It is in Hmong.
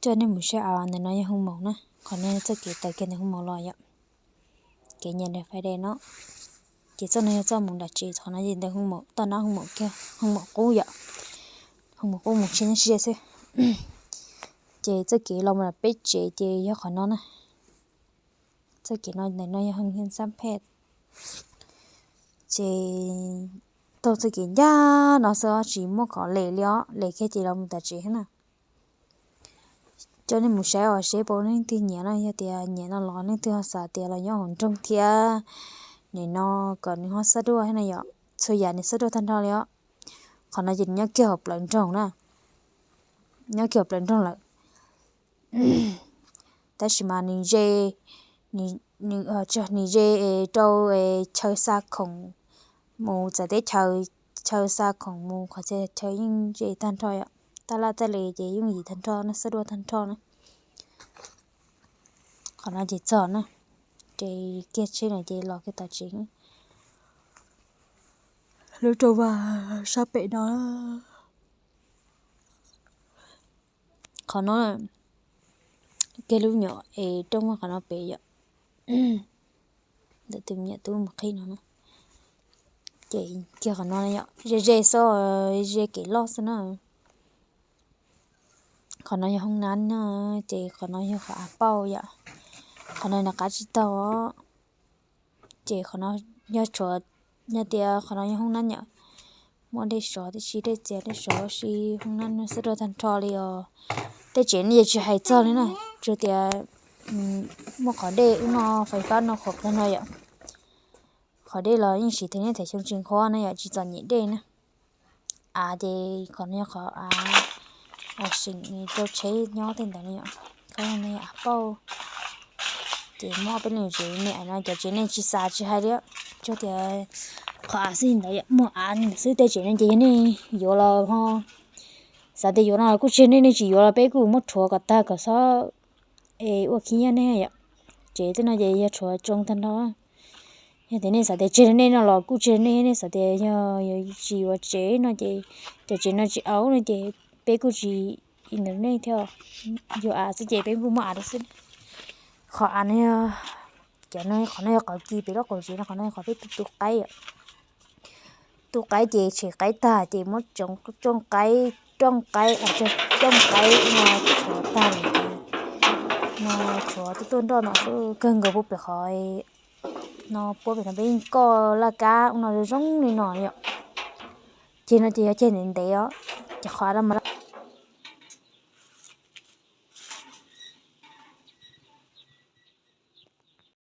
Coj nej mus saib av, ntawm no yog hoo maum na, qhov no txoj kev tawm kiag ntawm hoo maum los yom. Kev nyias ntawm fai de no, ces txoj no yog txoj mus nram tsev, qhov no yog ntawm hoo maum, toj nab hoo maum kiag, hoo maum qub yom, hoo maum qub mus tsis nyob ze xwb. Ces txoj kev los mus nram peb tsev ces yog qhov no na. Txoj kev no ntawm no yog hoo xab phej. Ces taug txoj kev ncaj no xwb os, tsis muaj qhov lem li os, lem kiag ces los mus tom tsev na. Coj nej mus saib os, seb puas leej twg nyiam no, yog tias nyiam no los leej twg ho xav tias los nyob hauv nroog thiab, nim no kom nws ho xab duaj thiab na yom, txhua yam nws xab duaj tag nrho li os. Qhov no ces nws nyob kiag hauv plawv nroog na, nyob kiag hauv plawv nroog lawm. Tab sis mas nws ze, nws ze rau chaw xa khoom mus txawv teb chaws, chaw xa khoom mus qhov txhia chaw yeej ze tag nrho yom. Taj laj taj le ces yeej yim tag nrho no, xab duaj tag nrho na. Qhov no ces txog na, ces kiag tsheb no ces los kiag tom tsev. Lub rooj vag sab pem no, qhov no kiag lub nyuam es rooj vag qhov no pem yom. Ntawm tus me nyuam tub mus qhib no na, ces kiag qhov no yom, ze ze xwb, ze kev loj xwb na. Qhov no yog hoob nab no, ces qhov no yog qhov av pauj yom. Qhov no nws qab tsis taug, ces qhov no yog tshuav, yog tias qhov no yog hoob nab yom, muaj dej sov tib si, dej txias dej sov si, hoob nab xab duaj tag nrho li os. Tej tsev no yeej tsis hais txog li na, tsuas tias muaj qhov dej ub no, fais fab no qhuav qhuav no yom. Qhov dej los yeej siv thaiv niaj thaiv xyoo tsis nqhuav na yom, tsis txom nyem dej na. Av ces qhov no yog qhov av seem rau tsheb nyob tej ntawd na yom. Qhov no yog av pauj. Ces muaj ob peb leeg tsev nej no, cov tsev nej tsis xav tsis hais li, tsuas tias qhov av xwb ntawd, muaj av ntawd xwb. Tej tsev no ces yog nej yuav los ho xav tias yuav no los kuj tsis yog nej, nej tsis yuav los peb kuj muab rhuav kom tag kom xob es ua khib nyiab nej yom. Ces tej no ces yog rhuav tsoo tag nrho. Yog tias nej xav tias tseg rau nej no los kuj tseg rau nej, nej xav tias yog tsis yuav tsev no ces, cov tsev no tsis au no ces peb kuj tsis ntawd nej thiab, yuav av xwb ces peb kuj muab av rau xwb. Qhov av no, cov no, qhov no yog qhov kis pem lub qaum tsev no, qhov no yog qhov peb tu qaib. Tu qaib ces tshem qaib tag ces muab rooj qaib, rooj qaib, rooj qaib no tshuav tag lawm ces no tshuav tuaj tuaj nroj no xwb, kawg nkaus puag pem qhov no, puag pem no peb yeej koj laj kab ub no zoo zoo li no yom. Ceg no ces yog ceg ntev ntev os, ces qhov no mas laj